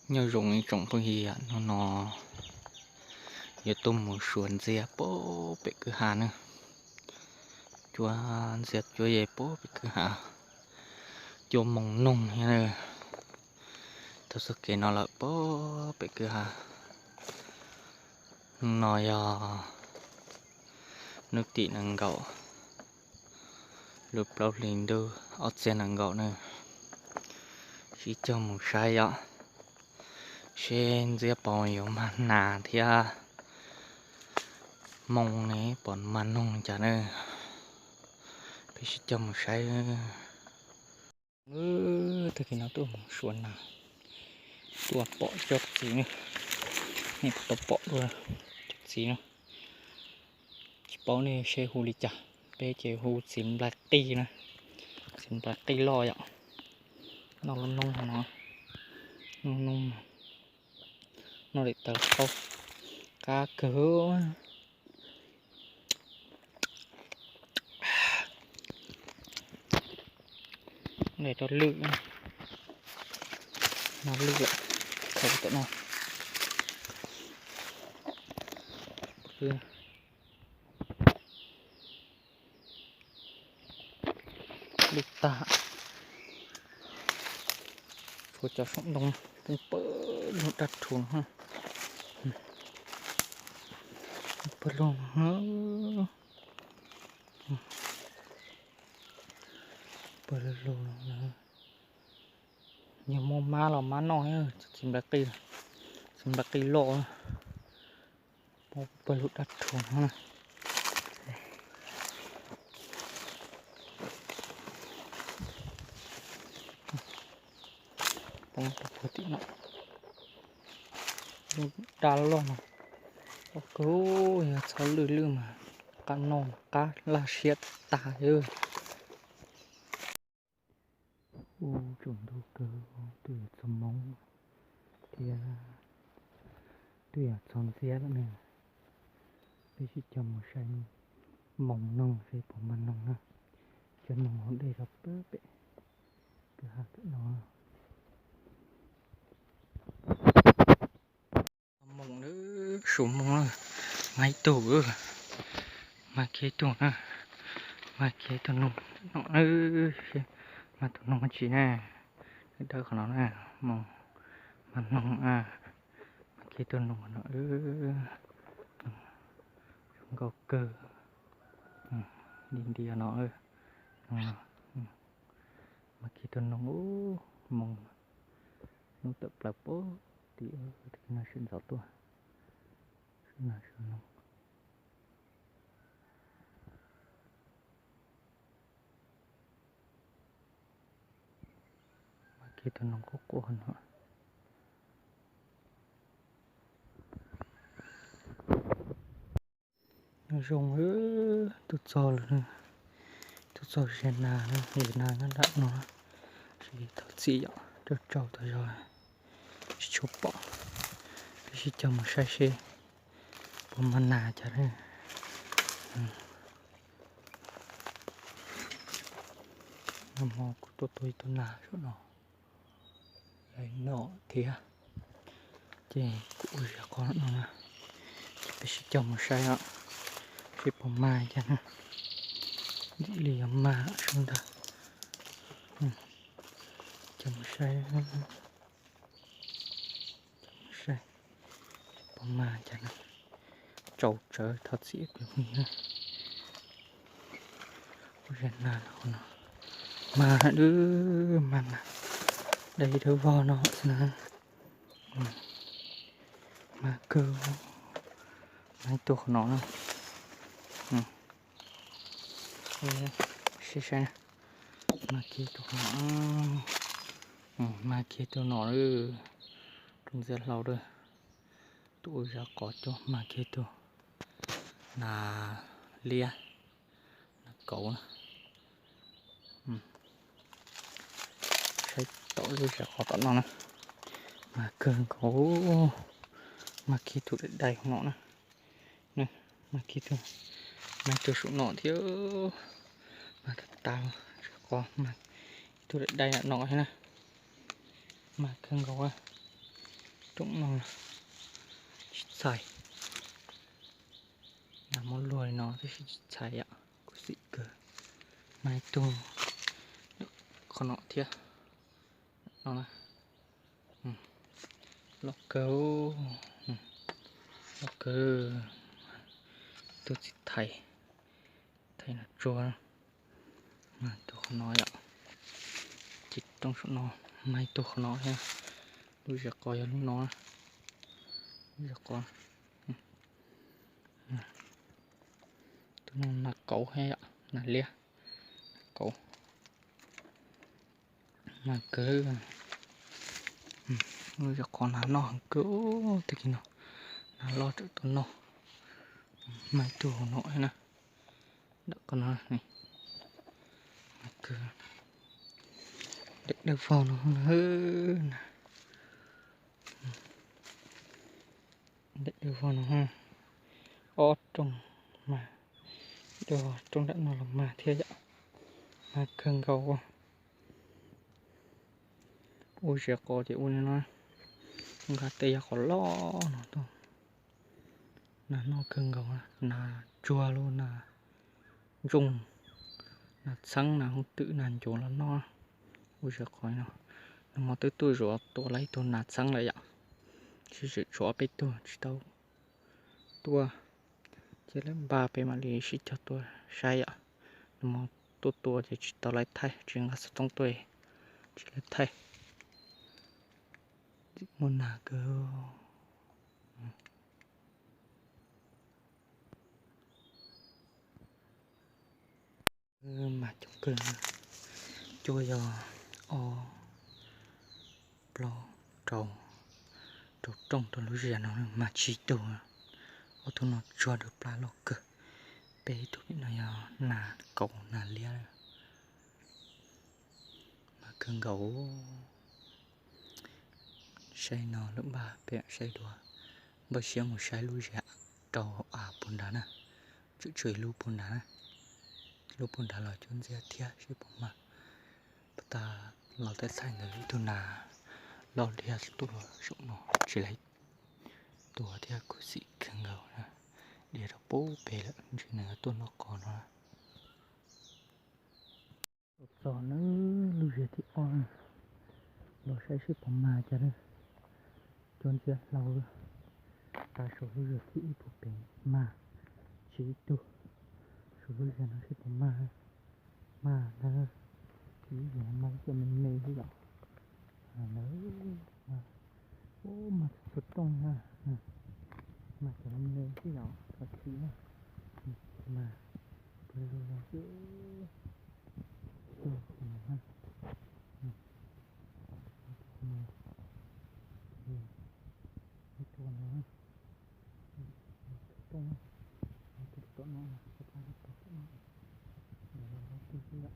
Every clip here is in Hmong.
Nyob zoo ib tsoom phooj ywg, hnub no yuav tuaj mus suav ntxiab pem kwj ha na. Cuab ntxiab cuab yej pem kwj ha, cuab moo noog thiab na. Taug txoj kev no lawm pem kwj ha. Hnub no yog hnub tim nees nkaum lub plaub hlis ntuj ob txhiab nees nkaum na. Sib cog mus saib yom, seb ntxiab puas yuav mag nas thiab moo ne, puas mag noog cas na. Peb sib cog mus saib. Tag kis no tuaj mus suav nas, tuaj pom cov txiv na, nej puas tau pom dua cov txiv na. Tsis paub nej seb hu li cas, peb ces hu txiv nplai qij na, txiv nplai qij loj yom. Noj lub noob no, noj noob, noj daim tawv qaub, qab kawg. Daim rau lwj, no lwj lawm, thaum tom no. Lwj tag, tshuav cov saum ntoo poob pawg lug dab rhuv no. Pawg lug, pawg lug. Yog muaj mab los mab noj, txiv nplai qij, txiv nplai qij loj, pawg lug dab rhuv no. Poob rau puag tim no, lub dab loj no, loj kawg, yog txhob lwj lwj mas qab noj qab laj siab tag. Ub, tsaus ntuj kawg, twb yuav txog hmo thiab, twb yuav txog ntxiab lawm ne. Peb sib cog mus saib moo noog seb puas mag noog na. Cov noog hauv dej rau pem, pem kwj ha tom no. Moo na, su moo na, mag ib tug, mag kiag ib tug na, mag kiag ib tug noog no na, mag tus noog tsi na, dawb qhov no na, moo, mag noog a, mag kiag ib tug noog no, zoo nkauj kawg, nti nti no, mag kiag ib tug noog, moo, hnub tawm plaws pem tim, tag kis no sawv ntxov tuaj, sawv no sawv no. Mag kiag tus noog quaj quaj no. Nyob zoo, tuaj txog lawm, tuaj txog ze nas, ze nas nyob nram no, tsis thov txim yom, rau rau tas zog tsis tshua pom, peb sib cog mus saib seb puas mag nas cas. Nag hmo kuv tuaj tua ib tug nas saum no, no thiab, ces kuv ua zaj qos no na, ces peb sib cog mus saib os, seb puas mag cas na, ntxim li yuav mag sub ntag. Cog mus saib, saib puas mag cas na, tsaus tsawv thov txim peb phooj ywg. Ua zaj nas no, mag dub, mag na, dai dawb vog no na, mag kawg, mag ib tug qhov no na. Saib saib, mag kiag tus no, mag kiag tus no, rau ntxiab hlau lawm, tuaj ua zaj qos cuag mag kiag tus nas liab, nas kauv na. Saib tau lub zaj qos tom no na, mag kawg nkaus, mag kiag tus dai dai no na. Mag kiag tus, mag tus saum no thiab, mag tag tag zaj qos, mag tus dai dai no thiab na. Mag kawg nkaus, Toom no tsis txhais, nas muab luag li no tab sis tsis txhais yom, khuv xim kawg. Mas ib tug qhov no thiab, no na, loj kawg, loj kawg, tus txiv thais, thais nas tsuag. Mas tus qhov no yom, ces rooj saum no, mas ib tug qhov no thiab, lub zes qos yog lub no, lub zes qos. Tus no nas kauv thiab yom, nas liab, kauv. Mas kawg, lub zes qos nas noj heev kawg, tag kis no nas loj tsawm tuaj noj. Mas ib tug hauv no na, ntawm qhov no, mas kawg, daim dawb vog no na, daim dawb vog no, ob rooj mas, rooj nram no los mas thiab yom, mas kawg nkaus. Ua zes qos ces ua li no, nqa tej yog qos loj no tuaj. Nas noj kawg nkaus, nas tsuag los nas ntsooj, nas txheeb, nas hooj twm, nas ncuav los noj. Ua zes qos no, nag hmo twb tuaj zuav tua lawm ib tug nas txheeb lawm yom, tab sis tshuav ob peb tug tsis tau tuaj, ces lawv npaj peb mam li sib cog tuaj saib yom. Nag hmo tuaj tua ces tsis tau lawv thaij, tsis nqa xov tooj tuaj, tsis lawv thaij. Muaj nas kawg. Mas coob kawg, cuaj yog ob, plaub, rau, rau rooj rau lub zes no mas tsib tug, ob tug no tsuag dawb plab loj kawg, peb tug pem no yog nas kauv nas liab. Mas kawg nkaus. Saib no lawm npaj peb saib dua, npaj siab mus saib lub zes rau av puag nrad na, tsum tsum ib lub puag nrad na, lub puag nrad los cuab ntxiab thiab seb puas mag. Puag ta los tej txhais ntawd ib tug nas loj liab tuaj saum no tsis lawv tua thiab khuv xim kawg nkaus na, dhia rau pub pem lawm ntshe nws tuaj noj qos no. Txog na, lub zes thib ob, los saib seb puas mag cas na. Cuab ntxiab hlau, tav saum lub zes thib ib puag pem mag, tsib tug, saum lub zes no seb puas mag. Mag ntag, lub zes no mag cov me me xwb yom. Ntawd, mag txhua rooj na, mag cov me me xwb yom, txhua txhia na, mag pawg lug los xwb. Tuaj qhov no na, tuaj qhov no, tuaj qhov no, txhua rooj na, tuaj tom no, tom no, ntawd los twg xwb yom.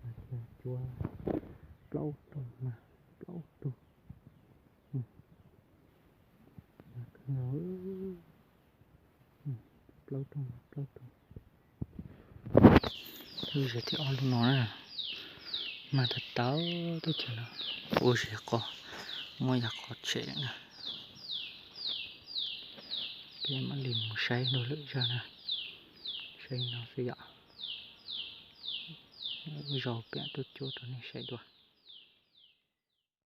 Mas kawg, mas cuab plaub tug mas, plaub tug, mas kawg, plaub tug, plaub tug. Lub zes thib ob lub no na, mas tag tau teb chaws no, ua zes qos, muab yam qos tshem lawm na. Peb mam li mus saib dua lwm zaj na, saib no xwb yom. Zaum peb tuaj cuab rau nej saib dua.